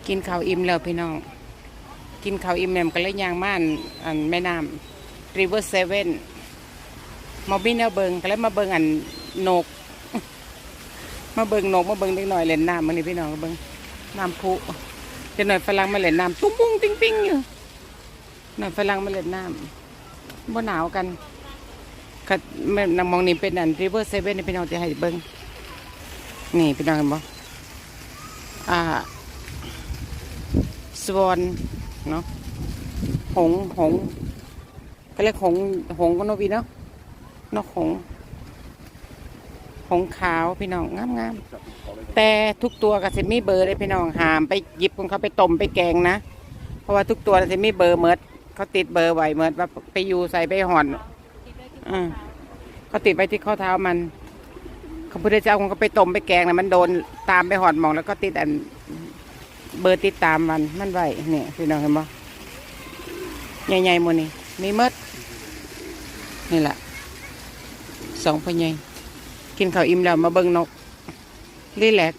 ກິນເຂົ້າອີ່ມແລ້ວພີ່ນ້ອງ ກິນເຂົ້າອີ່ມແລ້ວກໍເລີຍຍ່າງມາອັນ ອັນແມ່ນ້ຳ River Seven ບໍ່ມີແນວເບິ່ງ ກໍເລີຍມາເບິ່ງອັນນົກ ມາເບິ່ງນົກ ມາເບິ່ງເດັກນ້ອຍຫຼິ້ນນ້ຳມື້ນີ້ພີ່ນ້ອງ ເບິ່ງນ້ຳພຸ ເດັກນ້ອຍຝຣັ່ງມາຫຼິ້ນນ້ຳ ຕຸ້ງປຸ້ງຕິງປິງຢູ່ ເດັກນ້ອຍຝຣັ່ງມາຫຼິ້ນນ້ຳ ບໍ່ໜາວກັນ ຄັນແມ່ນ ໝ່ອງນີ້ເປັນອັນ River Seven ນີ້ພີ່ນ້ອງ ຈະໃຫ້ເບິ່ງ ນີ້ພີ່ນ້ອງເຫັນບໍ່ ອ່າ Swan ເນາະ ຫົງ ຫົງ ເຂົາເອີ້ນຫົງ ຫົງເນາະ ວີເນາະ ນົກຫົງ ຫົງຂາວພີ່ນ້ອງ ງາມໆ ແຕ່ທຸກຕົວກໍຊິມີເບີເດ້ພີ່ນ້ອງ ຫ້າມໄປຫຍິບຂອງເຂົາໄປຕົ້ມໄປແກງນະ ເພາະວ່າທຸກຕົວຊິມີເບີໝົດ ເຂົາຕິດເບີໄວ້ໝົດ ວ່າໄປຢູ່ໃສໄປຮອດ ເອີ ເຂົາຕິດໄວ້ທີ່ຂໍ້ເທ້າມັນ ຄັນຜູ້ໃດຈະເອົາຂອງເຂົາໄປຕົ້ມໄປແກງນະ ມັນໂດນຕາມໄປຮອດໝ່ອງ ແລ້ວກໍຕິດອັນ ເບີຕິດຕາມມັນ ມັນໄວ້ ນີ້ພີ່ນ້ອງເຫັນບໍ່ ໃຫຍ່ໆໝູ່ນີ້ ມີໝົດ ນີ້ລະ ສອງພໍ່ໃຫຍ່ ກິນເຂົ້າອີ່ມແລ້ວມາເບິ່ງນົກ ຣີແລັກ